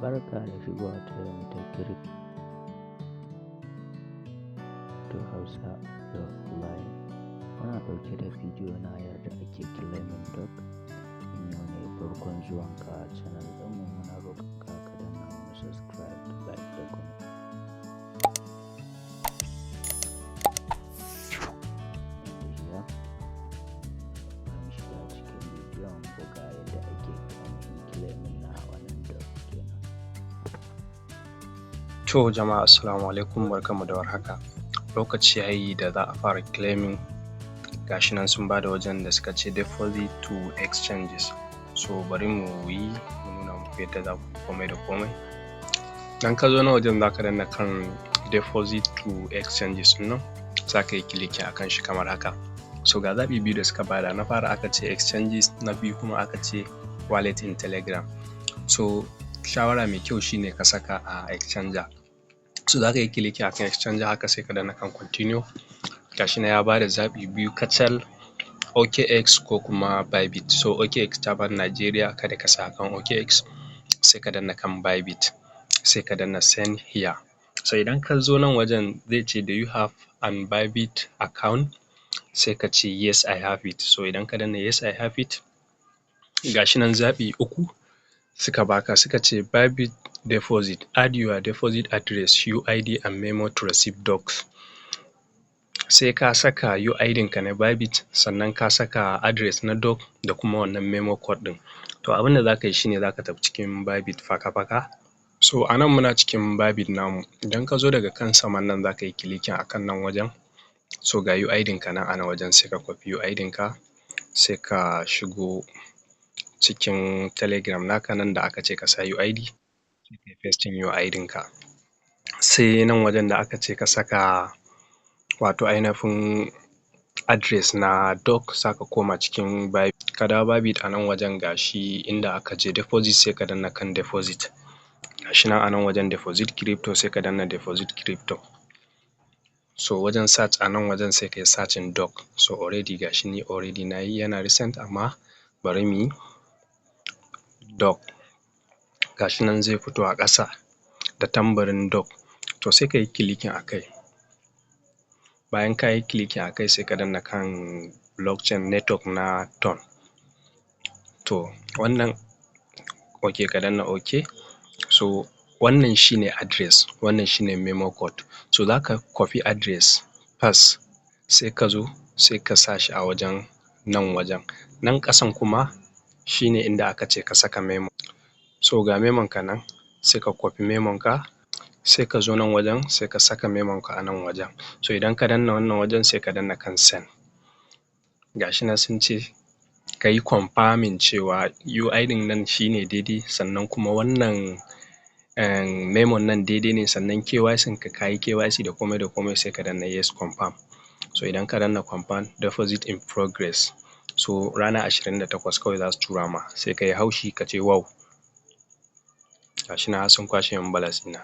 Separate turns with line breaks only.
Barka da shigowa tashar mu ta Crypto Hausa Online. Muna ɗauke da bidiyo na yadda ake claiming dog. In yau ne farkon zuwanka channel ɗinmu, muna roƙon ka ka danna mana subscribe da like da comment. Bari mu shiga cikin bidiyon ku ga yadda ake ainihin claiming na wannan dog kenan.
To jama'a, assalamu alaikum, barkanmu da warhaka. Lokaci yayi da za a fara claiming. Gashi nan sun bada wajen da suka ce "deposit to exchanges". So bari mu yi mu nuna muku yadda za ku yi komai da komai. Idan ka zo nan wajen, za ka danna kan "deposit to exchanges" ɗin nan, za ka yi clicking akan shi kamar haka. So ga zaɓi biyu da suka bada: na fari aka ce "exchanges", na biyu kuma aka ce "wallet in Telegram". So shawara mai kyau shine ka saka a exchanger. So za ka yi clicking akan exchanger haka, sai ka danna kan "continue". Gashi nan ya bada zaɓi biyu kacal, OKX ko kuma Bybit. So OKX ta bar Nigeria, kada ka sa kan OKX, sai ka danna kan Bybit, sai ka danna "send here". So idan ka zo nan wajen, zai ce, "Do you have an Bybit account?" Sai ka ce, "Yes, I have it." So idan ka danna "Yes, I have it", gashi nan zaɓi uku suka baka, suka ce, "Bybit deposit: add your deposit address, UID and memo to receive dogs." Sai ka saka UID ka na Bybit, sannan ka saka address na dog da kuma wannan memo code ɗin. To abunda za ka yi shine za ka tafi cikin Bybit faka-faka. So a nan muna cikin Bybit namu. Idan ka zo daga kan saman nan, za ka yi clicking akan nan wajen. So ga UID ka nan a nan wajen, sai ka copy UID ka, sai ka shigo cikin Telegram naka, nan da aka ce ka sa UID, sai kai pasting UID ka. Sai nan wajen da aka ce ka saka wato ainafin address na dog, zaka koma cikin Bybit. Ka dawo Bybit, a nan wajen gashi inda aka ce "deposit", sai ka danna kan "deposit". Gashi nan a nan wajen "deposit crypto", sai ka danna "deposit crypto". So wajen search a nan wajen, sai kayi searching dog. So already gashi ni already nayi, yana recent, amma bari muyi dog. Gashi nan zai fito a ƙasa da tambarin dog. To sai kayi clicking a kai. Bayan kayi clicking a kai, sai ka danna kan blockchain network na TON. To wannan ok, ka danna ok. So wannan shine address, wannan shine memo code. So zaka copy address first, sai ka zo sai ka sa shi a wajen nan wajen. Nan ƙasan kuma shine inda aka ce ka saka memo. So ga memon ka nan, sai ka copy memon ka, sai ka zo nan wajen, sai ka saka memon ka a nan wajen. So idan ka danna wannan wajen, sai ka danna kan "send". Gashi nan sun ce kayi confirming cewa UID nan shine daidai, sannan kuma wannan memon nan daidai ne, sannan KYC ka, kayi KYC da komai da komai, sai ka danna "yes, confirm". So idan ka danna "confirm", "deposit in progress". So ranar 28 kawai zasu tura ma, sai kayi haushi kace wow. Gashi nan har sun kwashe min balance ɗina.